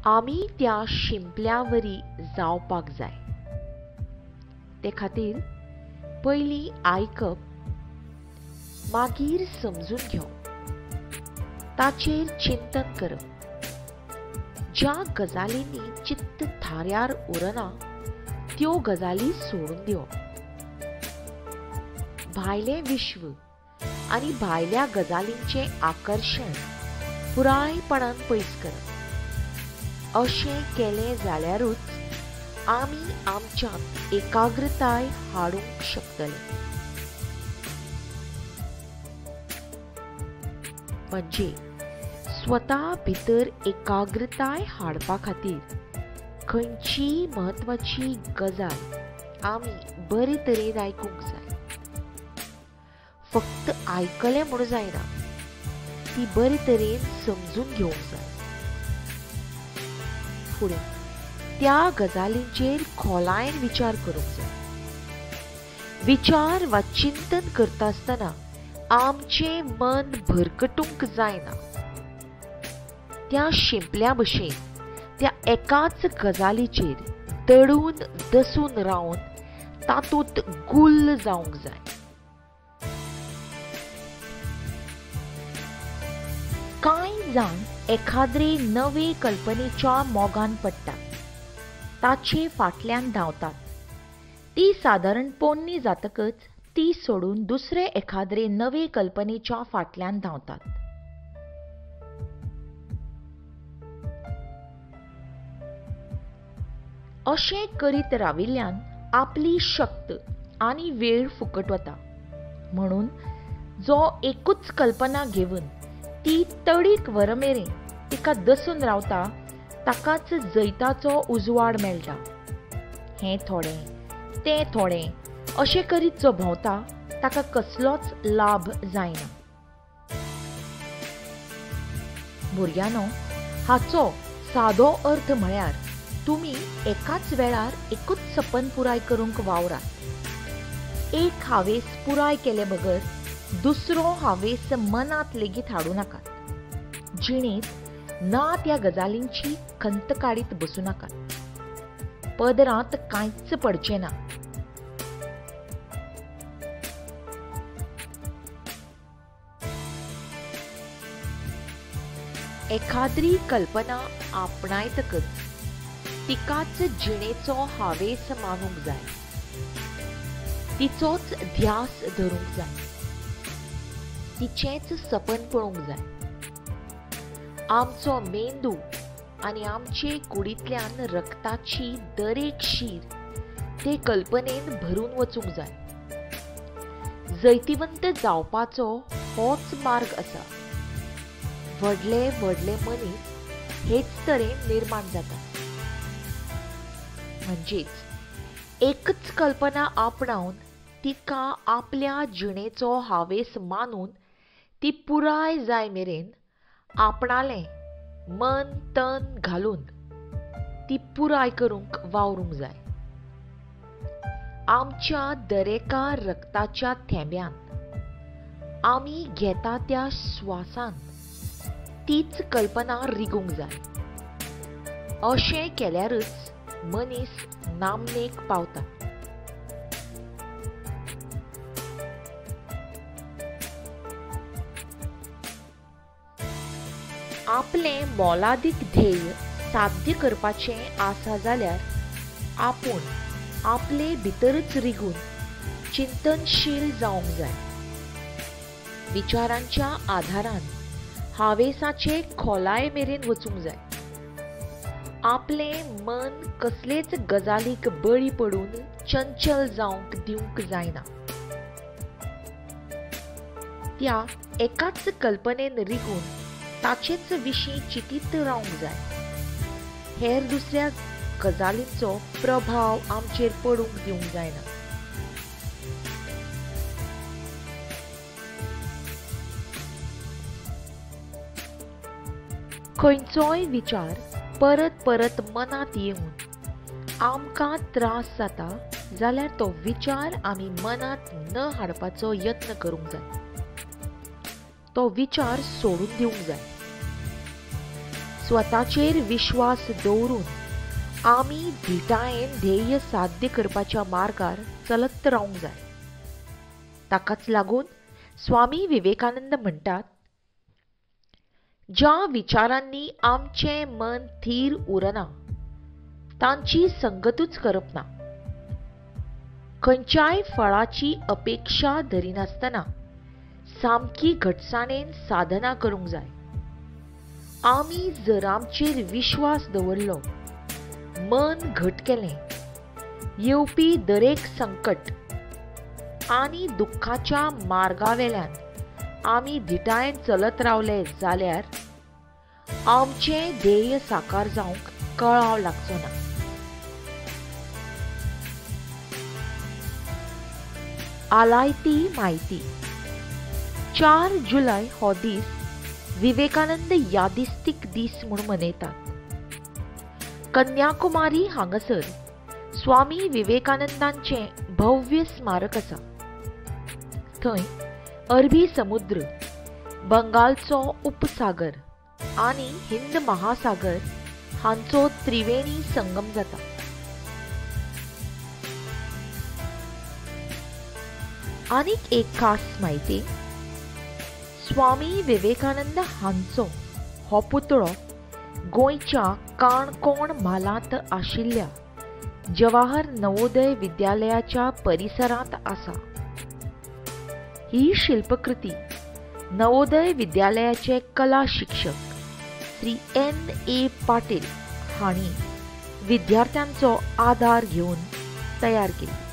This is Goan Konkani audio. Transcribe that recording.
आमी त्या शिंपल्या वरी जावपाक जाय. ते खातीर पयलीं आयकप, मागीर समजून घेवप, ताचेर चिंतन करप. ज्या गजालींनी चित्त थाऱ्यार उरना त्यो गजाली सोडून दिवप. भायलें विश्व आनी भायल्या गजालींचें आकर्शण पुरायपणान पयस करप. अशें केलें जाल्यारूच आमी आमच्यांत एकाग्रताय हाडूंक शकतले. म्हणजे स्वता भितर एकाग्रताय हाडपा खातीर खंयचीय म्हत्वाची गजाल आमी बरे तरेन आयकूंक जाय. फक्त आयकलें म्हूण जायना, ती बरे तरेन समजून घेवंक जाय. फुडें त्या गजालींचेर खोलायेन विचार करूंक जाय. विचार वा चिंतन करता आसतना आमचें मन भरकटूंक जायना. त्या शिंपल्या भशेन त्या एकाच गजालीचेर दडून दसून रावन तातूंत गुल्ल जावंक जाय. कांय जाण एखाद्रे नवे कल्पनेच्या मोगान पडटात, ताचे फाटल्यान धांवतात. ती सादारण पोन्नी जातकच ती सोडून दुसरे एखाद्रे नवे कल्पनेच्या फाटल्यान धांवतात. अशें करीत राविल्ल्यान आपली शक्त आनी वेळ फुकट वता. म्हणून जो एकूच कल्पना घेवन ती तडीक व्हरमेरेन तिका दसून रावता ताकाच जैताचो उजवाड मेळटा. हें थोडें तें थोडें अशें करीत जो भोंवता ताका कसलोच लाभ जायना. भुरग्यांनो, हाचो सादो अर्थ म्हळ्यार तुमी एकाच वेळार एकूच सपन पुराय करूंक वावरात. एक हावेस पुराय केले बगर दुसरो हावेस मनांत लेगीत हाडूं नाकात. जिणेंत ना त्या गजालींची खंत काडीत बसूं नाकात. पदरांत कांयच पडचें ना. एखाद्री कल्पना आपणायतकच तिकाच जिणेचो हावेस मानूंक जाय, तिचोच ध्यास धरूंक जाय, तिचेंच सपन पळोवंक जाय. आमचो मेंदू आनी आमचे कुडींतल्यान रक्ताची दरेक शीर ते कल्पनेन भरून वचूंक जाय. जैतिवंत जावपाचो होच मार्ग आसा. व्हडले व्हडले मनीस हेच तरेन निर्माण जातात. म्हणजेच एकच कल्पना आपणावन तिका आपल्या जिणेचो हावेस मानून ती पुराय जाय मेरेन आपणालें मन तन घालून ती पुराय करूंक वावरूंक जाय. आमच्या दरेका रक्ताच्या थेंब्यान, आमी घेता त्या श्वासान तीच कल्पना रिगूंक जाय. अशें केल्यारच मनीस नामनेक पावता. आपलें मोलादीक ध्येय साध्य करपाचें आसा जाल्यार आपूण आपले भितरच रिगून चिंतनशील जावंक जाय. विचारांच्या आधारान हावेसाचे खोलाय मेरेन वचूंक जाय. आपलें मन कसलेच गजालीक बळी पडून चंचल जावंक दिवंक जायना. त्या एकाच कल्पनेन रिगून ताचेच विशीं चिंतीत रावंक जाय. हेर दुसऱ्या गजालींचो प्रभाव आमचेर पडूंक दिवंक जायना. खंयचोय विचार परत परत मनांत येवन आमकां त्रास जाता जाल्यार तो विचार आमी मनांत न हाडपाचो यत्न करूंक जाय. तो विचार सोडून दिवंक जाय. स्वताचेर विश्वास दवरून आमी धिटायेन ध्येय साध्य करपाच्या मार्गार चलत रावंक जाय. ताकाच लागून स्वामी विवेकानंद म्हणटात, ज्या विचारांनी आमचें मन थीर उरना तांची संगतूच करप ना. खंयच्याय फळाची अपेक्षा धरिनासतना सामकी घटसाणेन साधना करूंक जाय. आमी जर आमचेर विश्वास दवरलो, मन घट केलें, येवपी दरेक संकट आनी दुख्खाच्या मार्गावेल्यान आमी धिटायेन चलत रावले जाल्यार आमचें ध्येय साकार जावंक कळाव लागचो ना. आलायती म्हायती. 4 जुलय हो दीस विवेकानंद यादिस्तीक दीस म्हूण मनयतात. कन्याकुमारी हांगासर स्वामी विवेकानंदांचें भव्य स्मारक आसा. थंय अरबी समुद्र, बंगालचो उपसागर आनी हिंद महासागर हांचो त्रिवेणी संगम जाता. आनीक एक खास म्हायती, स्वामी विवेकानंद हांचो हो पुतळो गोंयच्या काणकोण म्हालांत आशिल्ल्या जवाहर नवोदय विद्यालयाच्या परिसरांत आसा. ही शिल्पकृती नवोदय विद्यालयाचे कला शिक्षक श्री N.A. Patil हांणी विद्यार्थ्यांचो आदार घेवन तयार केली.